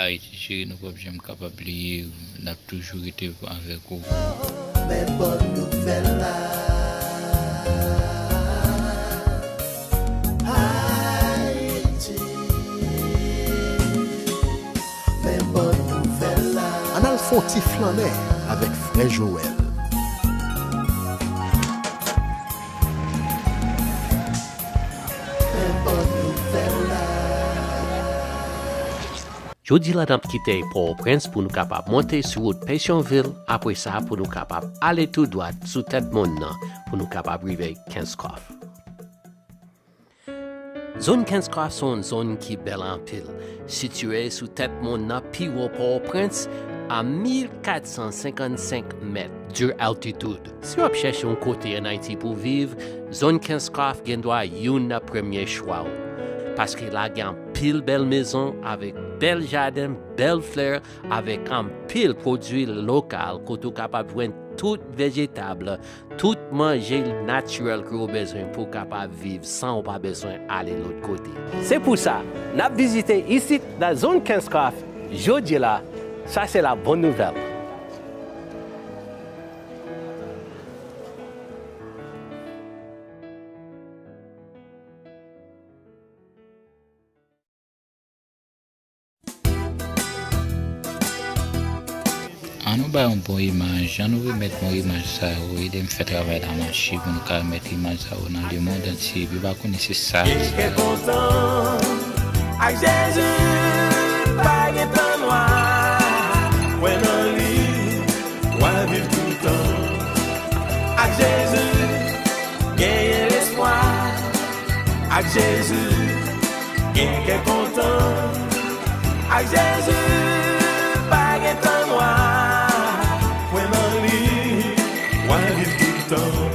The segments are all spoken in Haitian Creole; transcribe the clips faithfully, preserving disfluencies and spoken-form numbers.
Ayiti cheri, nou p ap janm kapab bliye w. N ap toujou rete avèk ou. Men bòn nouvèl la. Ayiti. Men bòn nouvèl la. Ann al fè yon ti flannen avèk frè Jowèl. Men bòn nouvèl la. Jodi la n ap kite Pòtoprens pou nou kapab monte sou wout Petyonvil, apre sa pou nou kapab ale tou dwat sou tèt mòn nan pou nou kapab rive Kenskòf. Zòn Kenskòf se yon zòn ki bèl anpil, sitiye sou tèt mòn nan pi wo Pòtoprens a mil kat san senkannsenk mèt de altitid. Si w ap chèche yon kote ann Ayiti pou w viv, zòn Kenskòf gendwa youn nan premye chwa w, paske la gen anpil bèl mezon avèk bèl jaden, bèl flè, avèk anpil pwodui lokal kote w kapab jwenn tout vejetab, tout manje natirèl ke w bezwen pou w kapab viv san w pa bezwen ale lòt kote. Se pou sa, n ap vizite isit nan zòn Kenskòf jodi la. Sa se la bòn nouvèl. Ann nou bay yon bon imaj, ann nou remèt bon imaj sa yo, ede m fè travay la mache pou nou ka remèt imaj sa yo nan lemonn antye, epi pa konnen se sa. Gen kè kontan ak Jezi, pa gen tan nwa, kwè nan li, w a viv toutan. Ak Jezi, genyen lespwa, ak Jezi, gen kè kontan. Ak Jezi, pa gen tan nwa, kwè nan li, w a viv toutan.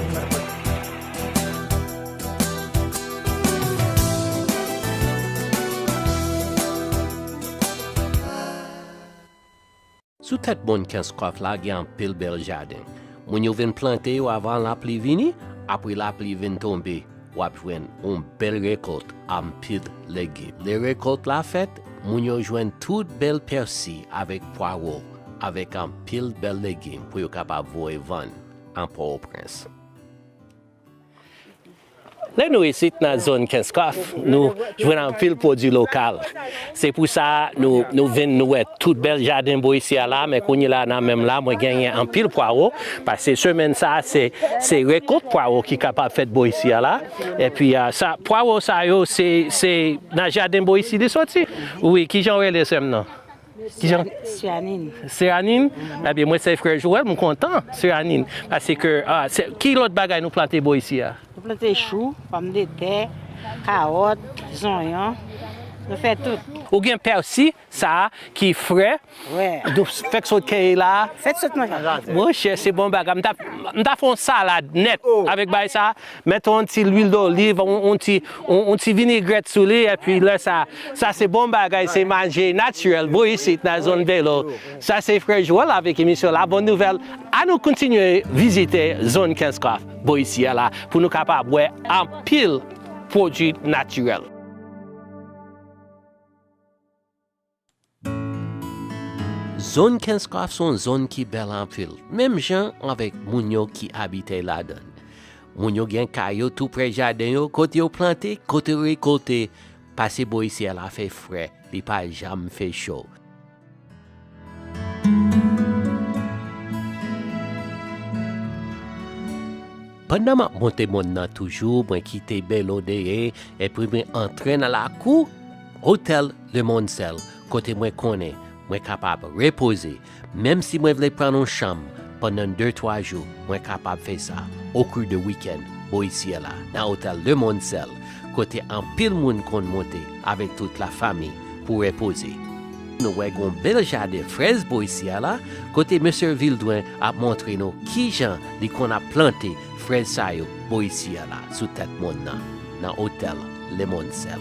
Sou tèt mòn Kenskòf la gen anpil bèl jaden. Moun yo vin plante yo avan lapli vini, apre lapli vin tonbe, w ap jwenn yon bèl rekòt anpil legim. Lè rekòt la fèt, moun yo jwenn tout bèl pèsi avèk pwawo, avèk anpil bèl legim pou yo kapab voye vann an Pòtoprens. Lè nou isit nan zòn Kenskòf, nou jwenn anpil pwodui lokal. Se pou sa nou, nou vin, nou wè tout bèl jaden bò isi a la, men kounye la nan men m la, mwen genyen anpil pwawo, paske semèn sa a, se, se rekòt pwawo ki kapab fèt bò isi a la. Epi, a, sa, pwawo sa yo, se, se nan jaden bò isi li soti. Wi, kijan w rele sè m nan? Kijan? Seranin. Seranin? Ebyen, mwen se frè Joel, m kontan, Seranin. Paske, ah, se, ki lòt bagay nou plante bò isi a? Nou plante chou, pòmdetè, kawòt, zonyon. Nou fè tout. Ou gen pèsi, sa a, ki frè. Wi. Nou fèk sot keye la. Fèk sot nan jaden. Monchè, se bon bagay. M ta, m ta fè yon salad nèt avèk bagay sa a. Mete yon ti lwil doliv, yon, yon ti, yon, yon ti vinigrèt sou li, epi lè sa, sa se bon bagay, se manje natirèl, bò isit nan zòn Velo. Sa se frè Joel avèk emisyon La Bonne Nouvelle. Ann nou kontinye vizite zòn Kenskòf, bò isi a la, pou nou kapab wè anpil pwodui natirèl. Zòn Kenskòf se yon zòn ki bèl anpil, menm jan avèk moun yo ki abite ladan l. Moun yo gen kay yo tou prè jaden yo, kote yo plante, kote yo rekòte, paske bò isi a la fè frè, li pa janm fè cho. Pandan m ap monte mòn nan toujou, mwen kite Belo dèyè, epi mwen antre nan lakou Otèl Le Monde Seul, kote mwen konnen mwen kapab repoze, menm si mwen vle pran yon chanm pandan de twa jou, mwen kapab fè sa, okou de wikenn, bò isi a la, nan Otèl Le Monde Seul, kote anpil moun konn monte avèk tout lafanmi pou repoze. Nou wè gon bèl jaden frèz bò isi a la, kote mesye Vildwen ap montre nou kijan li konn ap plante frèz sa yo bò isi a la, sou tèt mòn nan, nan Otèl Le Monde Seul.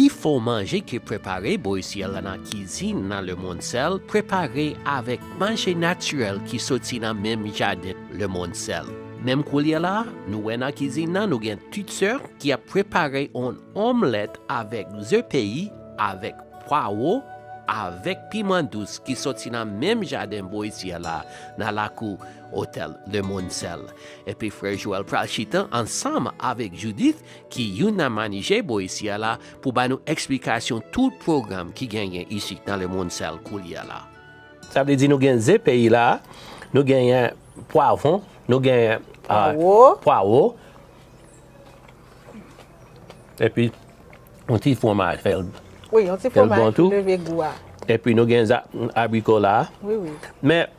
Pi Fò manje ki prepare bò isi a la nan kizin nan Le Monde Sel, prepare avèk manje natirèl ki soti nan menm jaden Le Monde Sel. Menm koulye la, nou wè nan kizin nan, nou gen Titser ki ap prepare yon omlèt avèk ze peyi, avèk pwawo, avèk piman dous ki soti nan menm jaden bò isi a la, nan lakou otèl Le Monde Sel. Epi frè Joel pral chita ansanm avèk Judith, ki youn nan manijè bò isi a la, pou ba nou eksplikasyon tout pwogram ki genyen isit nan Le Monde Sel koulye a la. Sa vle di nou gen ze peyi la, nou genyen pwavwon, nou genyen, ah, pwawo. Pwawo. Epi, yon ti fwomaj, fè l, wi, yon ti fè l bon fwomaj tou. Leve gou a. Epi nou gen za-, abriko la. Wi, wi. Men,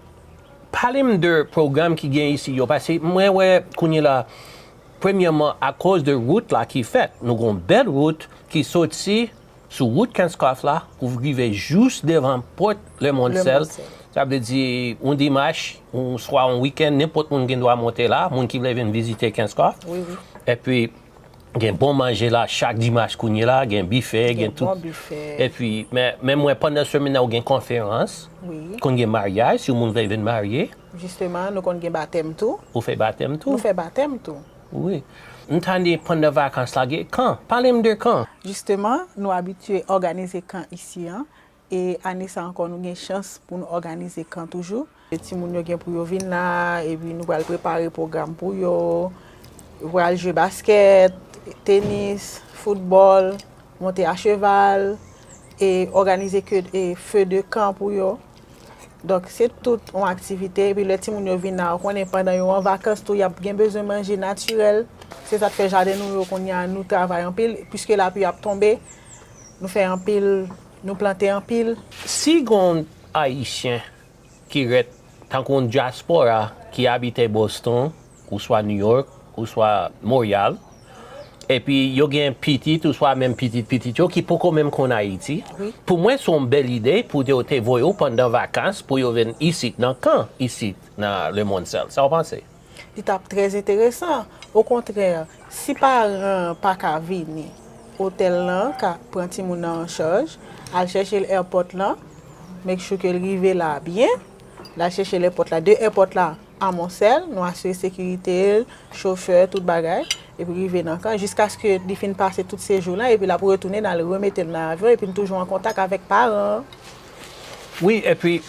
pale m de pwogram ki gen isi yo, paske mwen wè kounye la, premyèman, akoz de wout la ki fèt, nou gon bèl wout ki soti sou wout Kenskòf la pou rive jous devan pòt Le Monde Sel. Sa vle di, yon dimanch, oswa yon wikenn, nenpòt moun gen dwa monte la, moun ki vle vin vizite Kenskòf. Wi, wi. Epi, gen bon manje la chak dimanch kounye la, gen bifè, gen tout. Gen bon bifè. Epi, men, men mwen pandan semèn nan, ou gen konferans, wi, konn gen maryaj, si yon moun vle vin marye. Jisteman, nou konn gen batèm tou. Ou fè batèm tou? Nou fè batèm tou. Wi. M tande pandan vakans la, gen kan. Pale m de kan. Jisteman, nou abitye òganize kan isi an. E ane sa ankò, nou gen chans pou nou òganize kan toujou. E timoun yo gen pou yo vin la, epi nou pral prepare pwogram pou yo. Yo pral jwe baskèt, tenis, foutbòl, monte a cheval, e òganize ke, e feu de camp pou yo. Donk, se tout yon aktivite. Epi lè timoun yo vin la, ou konnen pandan yo an vakans tou, y ap gen bezwen manje natirèl. Se sa k fè jaden nou yo kounye a, nou travay anpil, piske lapli ap tonbe, nou fè anpil, nou plante anpil. Si gon Ayisyen ki ret tankou yon dyaspora ki abite Boston, oswa New York, oswa Montréal, epi yo gen pitit, oswa menm pitit pitit yo ki poko menm konn Ayiti, wi, pou mwen, se yon bèl ide pou yo te voye w pandan vakans pou yo vin isit, nan kan isit, nan Le Monde Sel. Sa w panse? Li t ap trè enteresan. Okontrè, si paran an pa ka vini, otèl lan ka pran timoun nan an chaj, al chèche l èpòt lan, make sure ke l rive la byen, l al chèche l èpòt la, de èpòt la a Mont Sel, nou asire sekirite l, chofè, tout bagay, epi rive nan kan, jiskaske li fin pase tout sejou lan, epi l ap retounen, n al remete l nan avyon, epi n toujou an kontak avèk paran an. Wi, epi,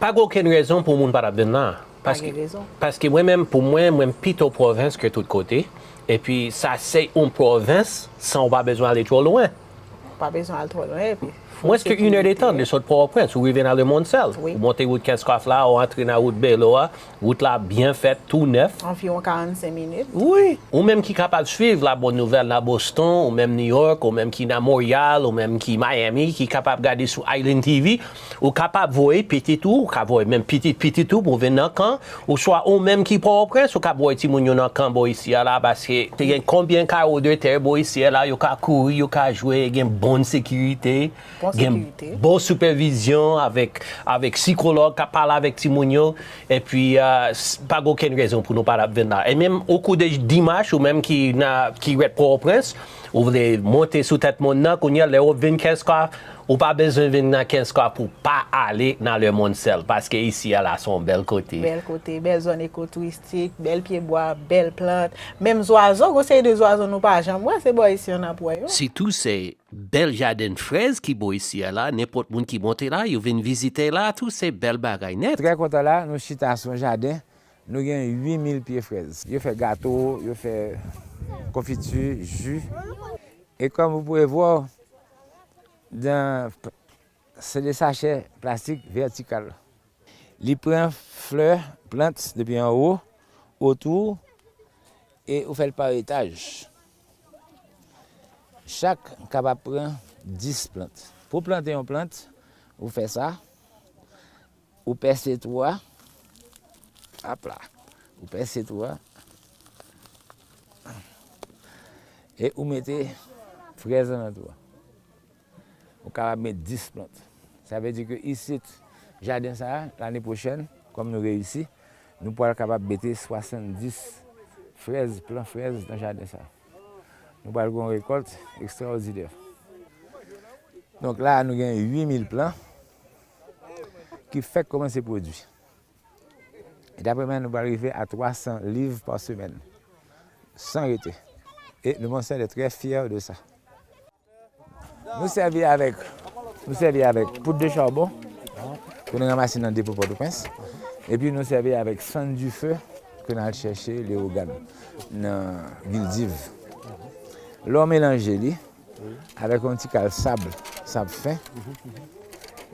pa gen okenn rezon pou moun pa t ap vin la. Pa gen rezon. Paske mwen menm, pou mwen, mwen pito pwovens ke tout kote. Epi sa se yon pwovens san w pa bezwen ale twò lwen. Ou pa bezwen al twò lwen, epi mwens ke inèdtan de sot Pòtoprens, ou rive nan Le Monde Sel. Wi. Ou monte wout Kenskòf la, ou antre nan wout Belo a, wout la byen fèt, tou nèf. Anviwon karannsenk minit. Wi. Ou menm ki kapab swiv La Bonne Nouvelle nan Boston, ou menm New York, ou menm ki nan Montréal, ou menm ki Miami, ki kapab gade sou Island T V, ou kapab voye pitit ou, ou ka voye menm pitit pitit ou pou vin nan kan, oswa ou menm ki Pòtoprens, ou ka voye timoun yo nan kan bò isi a la, paske te gen konbyen kawo de tè bò isi a la, yo ka kouri, yo ka jwe, gen bon sekirite, bon sekirite, gen bon sipèvizyon avèk, avèk sikològ k ap pale avèk timoun yo, epi, ah, s-, pa gen okenn rezon pou nou pa t ap vin la. E menm okou de dimanch, ou menm ki nan, ki ret Pòtoprens, ou vle monte sou tèt mòn nan, kounye a, lè w ap vin Kenskòf, ou pa bezwen vin nan Kenskòf pou w pa ale nan Le Monde Sel, paske isi a la se yon bèl kote. Bèl kote, bèl zòn ekotouristik, bèl pyebwa, bèl plant. Menm zwazo, gon seri de zwazo nou pa janm wè, se bò isi a n ap wè yo. Sitou se bèl jaden frèz ki bò isi a la, nenpòt moun ki monte la, yo vin vizite la, tou se bèl bagay nèt. Trè kontan la, nou chita sou yon jaden, nou gen uit mil pye frèz. Yo fè gato, yo fè konfiti, ji. Et comme vous pouvez voir, dans, c'est des sachets plastik vètikal. Li pran flè, plant depi anwo, otou, e ou fè l pa etaj. Chak kapab pran dis plant. Pou plante yon plant, ou fè sa, ou pèse twou a, ap la, ou pèse twou a, e ou mete frèz lan nan twou a. Ou kapab met dis plant. Sa vle di ke isit, jaden sa a, lane pwochèn, kòm nou reyisi, nou pral kapab mete swasanndis frèz, plan frèz nan jaden sa a. Nou pral gen yon rekòt ekstraòdinè. Donk la, nou gen uit mil plan ki fèk kòmanse pwodui. E daprè mwen, nou pral rive a twa san liv pa semèn, san rete. E Le Monde Sel est très fier de ça. Nou sèvi avèk, nou sèvi avèk poud de charbon ke nou ranmase nan depo Pòtoprens. Epi nou sèvi avèk sann dife ke n al chèche Leyogàn nan Vildiv. Lè w melanje li avèk yon ti kal sab, sab fen,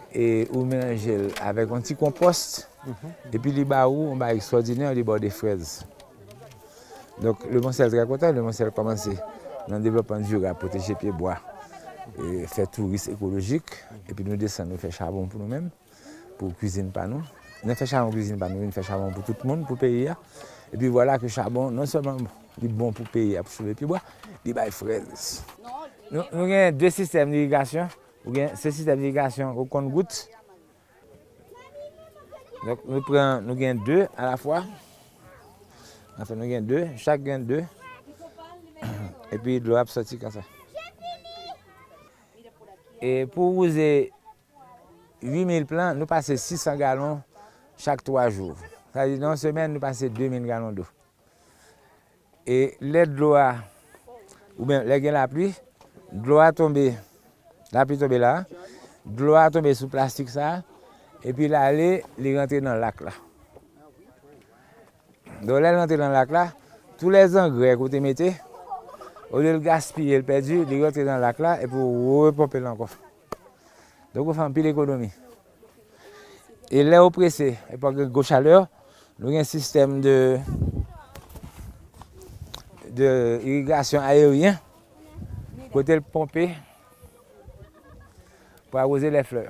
e ou melanje l avèk yon ti konpòs, epi li ba ou yon bagay ekstraòdinè, li ba w de frèz. Donk, Le Monde Sel trè kontan. Le Monde Sel kòmanse nan devlopman dirab, pwoteje pyebwa, e fè touris ekolojik, epi nou desann, nou fè chabon pou nou menm, pou kwizin pa nou. Nou fè chabon kwizin pa nou, nou fè chabon pou tout moun, pou peyi a. Epi vwala ke chabon, non sèlman li bon pou peyi a, pou sove pyebwa, li bay frèz. Nou, nou gen de sistèm irigasyon. Ou gen, se sistèm irigasyon au compte-gouttes. Donk, nou pran, nou gen de alafwa. Anfen, nou gen de, chak gen de. Epi dlo ap soti konsa. E pou wouze uit mil plan, nou pase sis san galon chak twa jou. Sa vle di, nan yon semèn, nou pase de mil galon dlo. E lè dlo a, oubyen lè gen lapli, dlo a tonbe, lapli tonbe la, dlo a tonbe sou plastik sa, epi l ale, li rantre nan lak la. Donk, lè l rantre nan lak la, tou lè zangrè ke w te mete, olye l gaspiye, l pèdi, li rantre nan lak la, epi w reponpe l ankò. Donk, ou fè anpil ekonomi. E lè w prese, epi w gen gwo chalè, nou gen sistèm de, de irigasyon ayeryen, kote l ponpe pou awoze lè flè.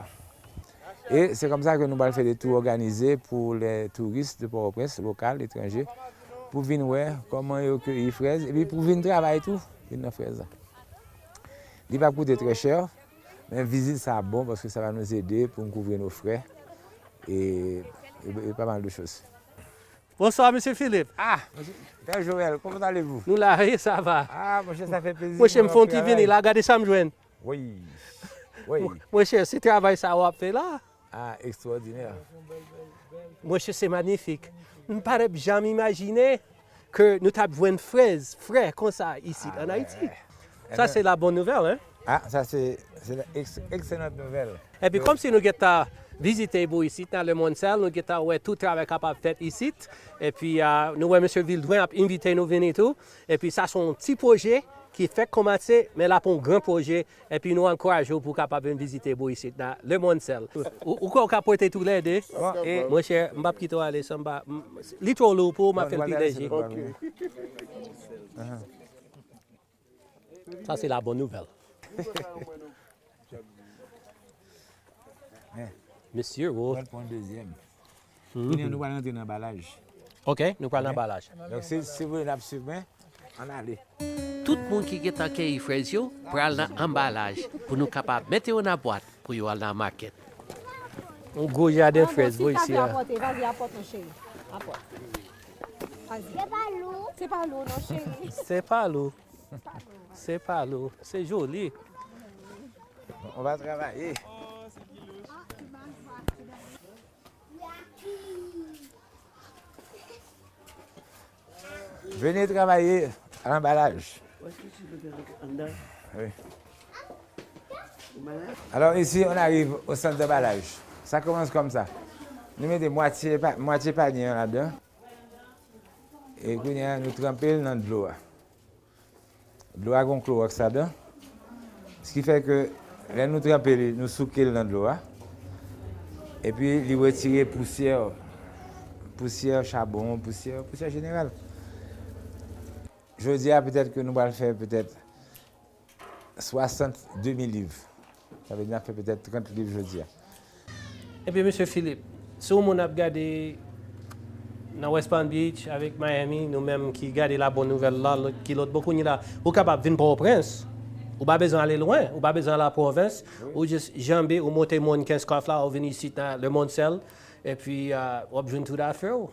E se konsa ke nou pral fè de tou òganize pou lè touris de Pòtoprens, lokal, etranje, pou vin wè kòman yo keyi frèz, epi pou vin travay tou, vin nan frèz la. Li p ap koute trè chè, men vizit sa bon, paske sa va nous aider pour nous couvrir nos frais et, et, et pas mal de choses. Bonsoir, Monsieur Philippe. Ah, monsieur, Père Joël, comment allez-vous? Nous là, oui, ça va. Ah, mon cher, ça fait plaisir. Monchè, m fè yon ti vini la, gade sa m jwenn. Oui, oui. Monchè, se travay sa w ap fè la. Ah, extraordinaire. Monchè, se manifik. M pa t ap janm imajine ke nou t ap jwenn frèz frè konsa isit an Ayiti. Sa se la bonne nouvelle, hein? Ah, ça c'est, c'est une ex-, excellente nouvelle. Epi kòmsi nou gentan vizite bò isit nan Le Monde Sel, nou gentan wè tout travay k ap fèt isit. Epi, ah, nou wè mesye Vildren ap envite nou vini tou. Epi sa se yon ti pwojè ki fèk kòmanse, men l ap yon gran pwojè. Epi nou ankouraje w pou w kapab vin vizite bò isit nan Le Monde Sel. Ou, ou kwè w ka pote toulède? Monchè, m p ap kite w ale san m pa, m, li twò lou pou w, m ap fè l pi lèje. Sa se la bonne nouvelle. Mesye, wo. Pran yon dezyèm. Kounye a nou pral rantre nan anbalaj. Ok, nou pral nan anbalaj. Donk, si, si w vle n ap swiv mwen, ann ale. Tout moun ki gentan keyi frèz yo pral nan anbalaj pou nou kapab mete yo nan bwat pou yo al nan makèt. Yon gwo jaden frèz, vo isi a. Vazi, apòte, vazi, apòte, non, cheri. Apòte. Vazi. Se pa lou. Se pa lou, non, cheri. Se pa lou. Se pa lou. Se joli. On va travailler. Venez travailler à l'emballage. Oui. Alors ici, on arrive au centre d'emballage. Ça commence comme ça. Nou mete mwatye pa-, mwatye panye an ladan. E kounye a, nou tranpe l nan dlo a. Dlo a gen klowòks ladan. Sa ki fè ke lè nou tranpe li, nou souke l nan dlo a. Epi li retire pousyè, pousyè chabon, pousyè, pousyè jeneral. Jodi a, petèt ke nou pral fè petèt swasannde mil liv. Sa vle di n ap fè petèt trant liv jodi a. Ebyen, mesye Philippe, si yon moun ap gade nan West Palm Beach avèk Miami, nou menm ki gade la bonne nouvelle la, lòt, ki lòt bò kounye la, ou kapab vin Pòtoprens. Ou pa bezwen ale lwen, ou pa bezwen al nan pwovens, ou jis janbe, ou monte Mòn Kenskòf la, ou vin isit nan Le Monde Sel, epi, ah, w ap jwenn tout afè w.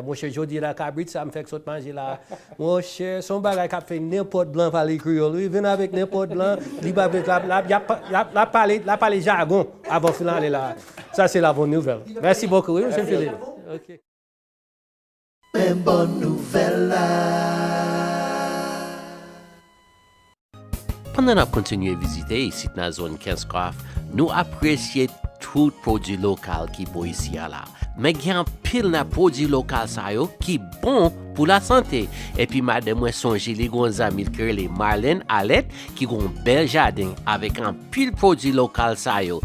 Monchè, jodi la, kabrit sa m fèk sot manje la. Monchè, se yon bagay k ap fè nenpòt blan pale kreyòl, wi. Vin avèk nenpòt blan, li pa, l ap, l ap, l ap, l ap pale, l ap pale jagon avan fin ane la. Sa se la bonne nouvelle. Mèsi bokou, wi, mesye Philippe. Ok. Men bon nouvèl la. Pandan n ap kontinye vizite isit nan zòn Kenskòf, nou apresye tout pwodui lokal ki bò isi a la. Men gen anpil nan pwodui lokal sa yo ki bon pou lasante. Epi madanm mwen sonje li gon zanmi l ki rele Marlène Alette ki gon bèl jaden avèk anpil pwodui lokal sa yo.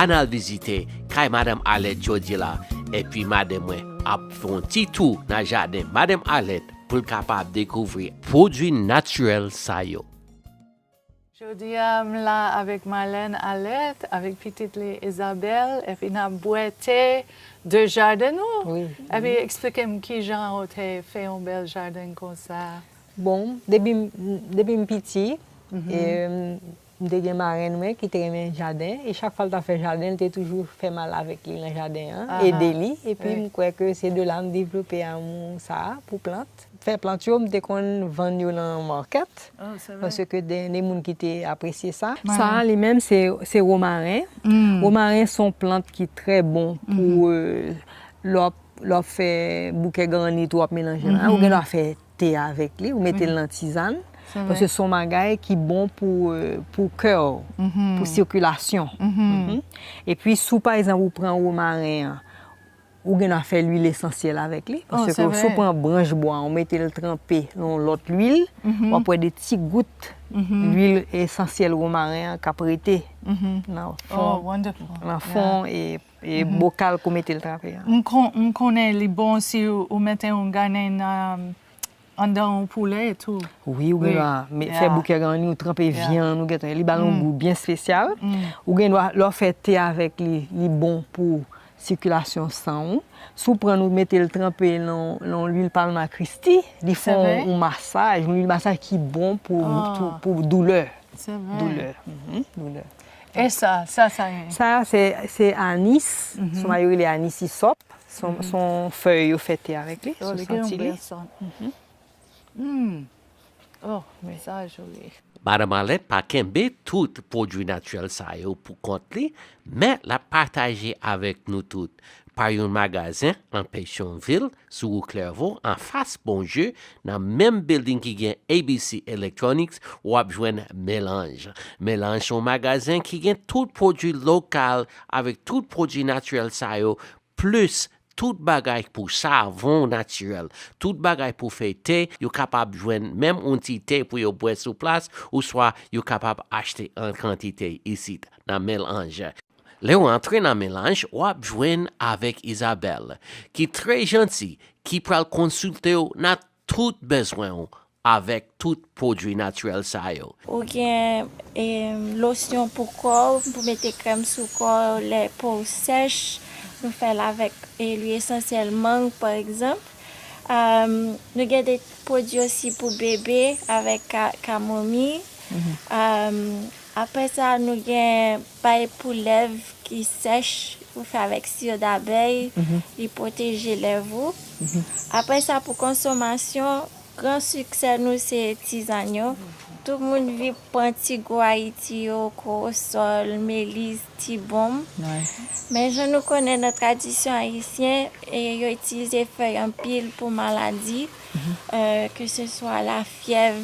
Ann al vizite kay madanm Alette jodi la. Epi madanm mwen ap fè yon ti tou nan jaden madanm Alette pou l kapab dekouvri pwodui natirèl sa yo. Jodi a, m la avèk Marlène Alette, avèk pitit li Isabelle, epi n ap bwè te de jaden nou. Wi. Epi eksplike m kijan ou te fè yon bèl jaden konsa. Bon, depi m, depi m piti, e, m te gen marenn mwen ki te renmen jaden, e chak fwa l t ap fè jaden, l te toujou fè m al avèk li nan jaden an, ede li, epi m kwè ke se de la m devlope amou sa a pou plant. Fè plant yo, m te konn vann yo nan makèt, paske te gen moun ki te apresye sa. Sa a, li menm, se, se womaren. Womaren se yon plant ki trè bon pou, e, lè w ap, lè w ap fè boukè granit ou w ap melanje la, ou gen dwa fè te avèk li, ou mete l nan tizàn, paske se yon bagay ki bon pou, e, pou kè w, pou sikilasyon. Epi, si w, pa egzanp, ou pran womaren an, ou gen dwa fè lwil esansyèl avèk li, paske si w pran branch bwa, ou mete l tranpe nan yon lòt lwil, w ap wè de ti gout lwil esansyèl womaren an k ap rete nan fon, nan fon e, e bokal ke w mete l tranpe an. M kon-, m konnen li bon si ou, ou mete yon grann, um, anndan yon poulè tou. Wi, ou gen dwa fè boukè grann ou tranpe vyann, ou gentan, li ba l yon gou byen espesyal. Ou gen dwa, lè w fè te avèk li, li bon pou sikilasyon san ou. Si w pran l, ou mete l tranpe nan, nan lwil palma Christi, li fè yon, yon masaj, yon lwil masaj ki bon pou, pou, pou doulè. Doulè. Doulè. E sa, sa, sa ye? Sa, se, se anis. Se yon bagay yo rele anis isòp. Se yon, se yon fèy yo fè te avèk li, si w santi li. Oh, men sa joli. Madanm Alette pa kenbe tout pwodui natirèl sa yo pou kont li, men l ap pataje avèk nou tout pa yon magazen nan Petyonvil, sou ri Clairvaux, anfas Bon Dieu, nan menm bilding ki gen A B C Electronics, w ap jwenn Melanj. Melanj se yon magazen ki gen tout pwodui lokal avèk tout pwodui natirèl sa yo, plis tout bagay pou savon natirèl, tout bagay pou fè te, yo kapab jwenn menm yon ti te pou yo bwè sou plas, oswa yo kapab achte an kantite isit, nan Melanj. Lè w antre nan Melanj, w ap jwenn avèk Isabelle, ki trè janti, ki pral konsilte w nan tout bezwen w avèk tout pwodui natirèl sa yo. Ou gen, e, losyon pou kò w, pou mete krèm sou kò w, lè po w sèch, nou fè l avèk, e, lwi esansyèl mang, pa egzanp. Am, nou gen de pwodui osi pou bebe avèk ka-, kamomi. Am, apre sa, nou gen bay pou lèv ki sèch, ou fè avèk siwo dabèy, li pwoteje lèv ou. Apre sa, pou konsomasyon, gran siksè nou se tizàn yo. Tout moun vin pran ti gwo Ayiti yo, korosòl, melis, ti bonm. Men jan nou konnen nan tradisyon ayisyen, e, yo itilize fèy anpil pou maladi, e, ke se swa lafyèv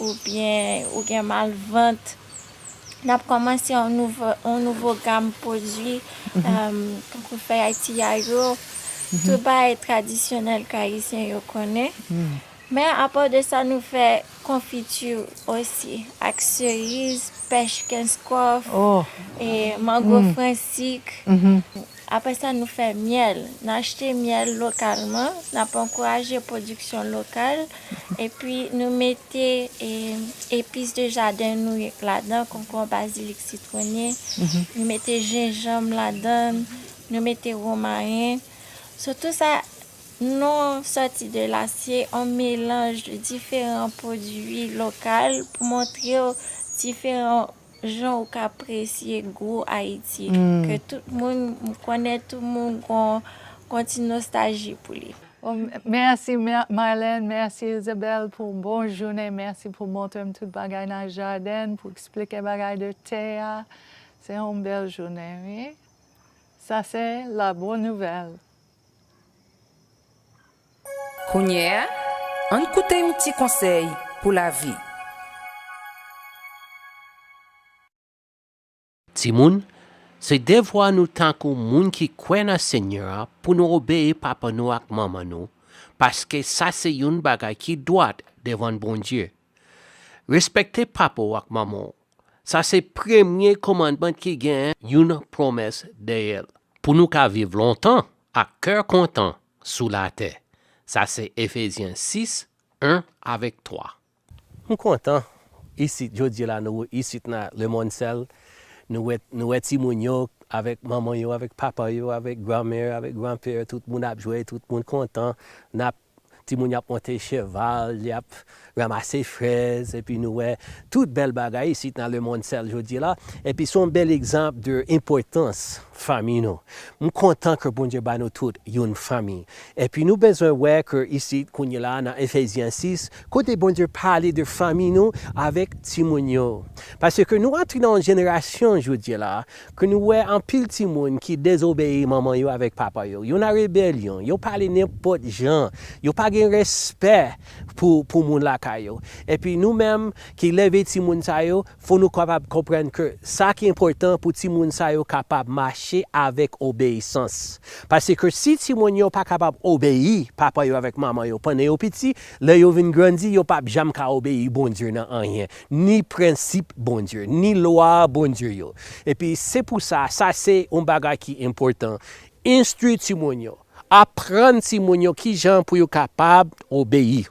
oubyen ou gen malvant. N ap kòmanse yon nouvo, yon nouvo gam pwodui, tankou fèy Ayiti a yo, tout bagay tradisyonèl ke Ayisyen yo konnen. Men apa de sa, nou fè konfiti osi, ak seriz, pèch Kenskòf, e mango fransik. Apre sa, nou fè myèl. N achte myèl lokalman, n ap ankouraje pwodiksyon lokal, epi nou mete, e, epis de jaden nou ladan, konkou bazilik, sitwonye, nou mete jenjanm ladan, nou mete womaren. So, tou sa, non Sorti de la, se yon melanj de diferan pwodui lokal pou montre w diferan jan ou ka apresye gou Ayiti, ke tout moun, m konnen tout moun gon, gon ti nostalji pou li. Bon, mèsi, Mè-, Marlène, mèsi, Isabelle, pou bon jounen. Mèsi pou montre m tout bagay nan jaden, pou eksplike bagay de tè a. Se yon bèl jounen, wi. Sa se la bon nouvèl. Kounye a, ann koute yon ti konsèy pou lavi. Timoun, se devwa nou tankou moun ki kwè nan Senyè a pou nou obeyi papa nou ak manman nou, paske sa se youn bagay ki dwat devan Bondye. Respekte papa w ak manman w. Sa se premye kòmandman ki gen youn pwomès dèyè l. Pou nou ka viv lontan ak kè kontan sou latè. Sa se Efezyen sis, en avèk twa. M kontan isit jodi la nou isit nan Lemonsèl. Nou wè, nou wè timoun yo avèk manman yo, avèk papa yo, avèk granmè, avèk granpè, tout moun ap jwe, tout moun kontan. N ap, timoun y ap monte cheval, y ap ranmase frèz, epi nou wè tout bèl bagay isit nan Lemonsèl jodi la. Epi se yon bèl egzanp de enpòtans fanmi nou. M kontan ke Bondye ba nou tout youn fanmi. Epi nou bezwen wè ke isit kounye la nan Efezyen sis, kote Bondye pale de fanmi nou avèk timoun yo. Paske nou antre nan yon jenerasyon jodi la, ke nou wè anpil timoun ki dezobeyi manman yo avèk papa yo. Yo nan rebelyon, yo pale nenpòt jan, yo pa gen respè pou, pou moun lakay yo. Epi nou menm ki leve timoun sa yo, fò nou kapab konprann ke sa ki enpòtan pou timoun sa yo kapab mache avèk obeyisans. Paske si timoun yo pa kapab obeyi papa yo avèk manman yo pandan yo piti, lè yo vin grandi, yo p ap janm ka obeyi Bondye nan anyen, ni prensip Bondye, ni lwa Bondye yo. Epi se pou sa, sa se yon bagay ki enpòtan. Enstwi timoun yo, aprann timoun yo kijan pou yo kapab obeyi.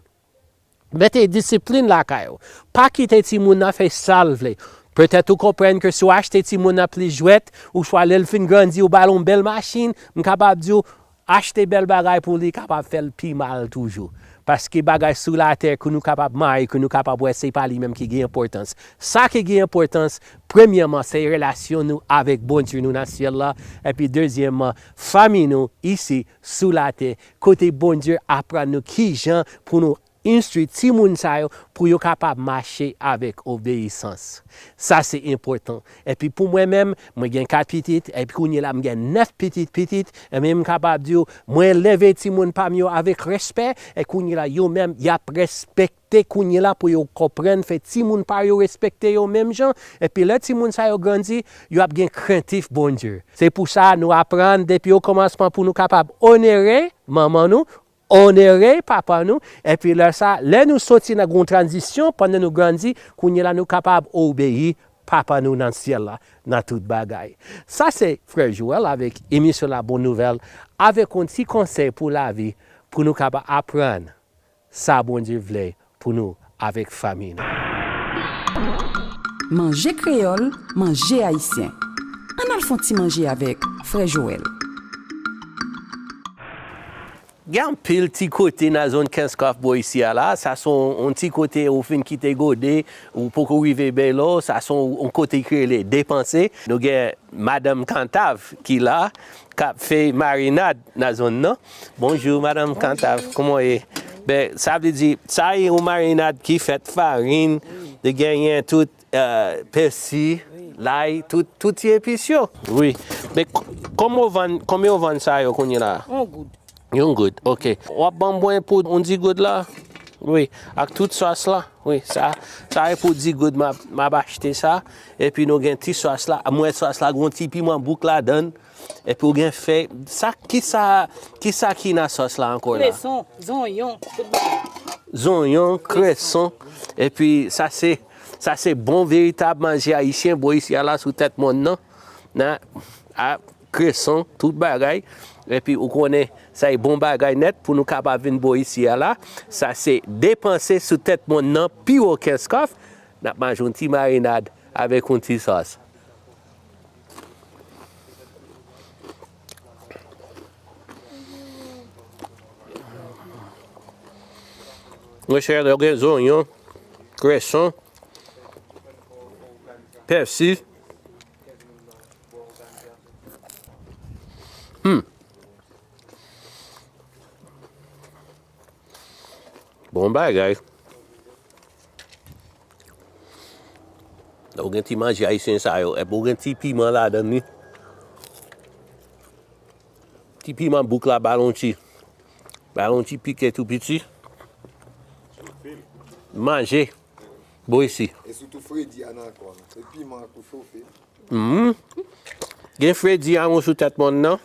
Mete disiplin lakay ou. Pa kite timoun nan fè sa l vle. Petèt ou konprann ke si w achte timoun nan plis jwèt, ouswa lè l fin grandi ou ba l yon bèl machin, m kapab di w, achte bèl bagay pou li kapab fè l pi mal toujou. Paske bagay sou latè ke nou kapab mayi, ke nou kapab wè se pa li menm ki gen enpòtans. Sa ki gen enpòtans, premyèman, se relasyon nou avèk Bondye nou nan syèl la, epi dezyèmman, fanmi nou isi sou latè, kote Bondye aprann nou kijan pou nou enstwi timoun sa yo pou yo kapab mache avèk obeyisans. Sa se enpòtan. Epi pou mwen menm, mwen gen kat pitit, epi kounye la m gen nèf pitit pitit, ebyen m kapab di w, mwen leve timoun pa m yo avèk respè, e kounye la yo menm y ap respekte kounye la pou yo konprann fè timoun pa yo respekte yo menm jan, epi lè timoun sa yo grandi, y ap gen krentif Bondye. Se pou sa nou aprann depi okòmansman pou nou kapab onere manman nou, onere papa nou, epi lè sa, lè nou soti nan yon tranzisyon, pandan nou grandi, kounye la nou kapab obeyi Papa nou nan syèl la nan tout bagay. Sa se Frè Joel avèk emisyon La Bonne Nouvelle, avèk yon ti konsèy pou lavi, pou nou kapab aprann sa Bondye vle pou nou avèk fanmi nou. Manje kreyòl, manje ayisyen. Ann al fè yon ti manje avèk Frè Joel. Gen anpil ti kote nan zòn Kenskòf bò isi a la. Sa se yon, yon ti kote ou fin kite gode, ou poko rive Bèlò. Sa se yon, yon kote ki rele Depanse. Nou gen Madanm Kantav ki la, k ap fè marinad nan zòn nan. Bonjou, Madanm Kantav, kòman w ye? Ben, sa vle di, sa e yon marinad ki fèt farin, li genyen tout, euh, pèsi, lay, tout, tout ti epis yo. Wi. Men k-, kòman w vann, konbyen w vann sa yo kounye la? Yon goud. Yon goud, ok. W ap ban mwen pou yon di goud la? Wi, ak tout sòs la? Wi, sa, sa e pou di goud m ap, m ap achte sa. Epi nou gen ti sòs la. Mwen sòs la, gen yon ti piman bouk ladann. Epi w gen fèy. Sa, kisa, kisa ki nan sòs la ankò la? Kreson, zonyon, tout bagay. Zonyon, kreson. Epi sa se, sa se bon veritab manje ayisyen, bò isi a la sou tèt mòn nan. Nan, a, kreson, tout bagay. Epi ou konnen, sa e bon bagay nèt pou nou kapab vin bò isi a la. Sa se Depanse sou tèt mòn nan, pi wo Kenskòf. N ap manje yon ti marinad avèk yon ti sòs. Monchè, lè w gen zonyon, kreson, pèsi. Hmm. Yon bagay. Ou gen ti manje ayisyen sa yo, epi ou gen ti piman ladan li. Ti piman bouk la, ba l yon ti, ba l yon ti pike tou piti. Manje. Bo isi. E sitou fredi a nan kò l. Se piman an tou chofe. Mhm. Gen fredi a yon sou tèt mòn nan.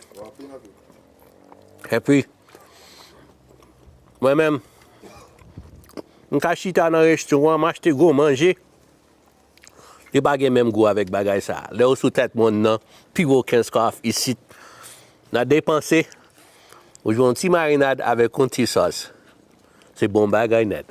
Epi, mwen menm, m ka chita nan restoran, m achte gwo manje. Li pa gen menm gou avèk bagay sa. Lè w sou tèt mòn nan, pi wo Kenskòf isit. Nan depanse, ou jwenn yon ti marinad avèk yon ti sòs. Se bon bagay nèt.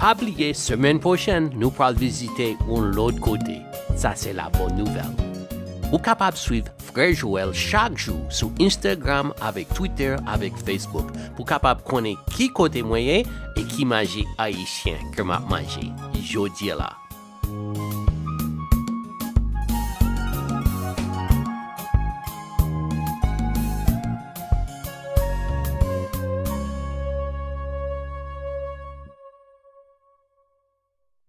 Pa bliye, semèn pwochèn, nou pral vizite yon lòt kote. Sa se la bòn nouvèl. Ou kapab swiv Frè Joel chak jou sou Instagram avèk Twitter avèk Facebook pou kapab konnen ki kote mwen ye e ki manje ayisyen ke m ap manje jodi a la.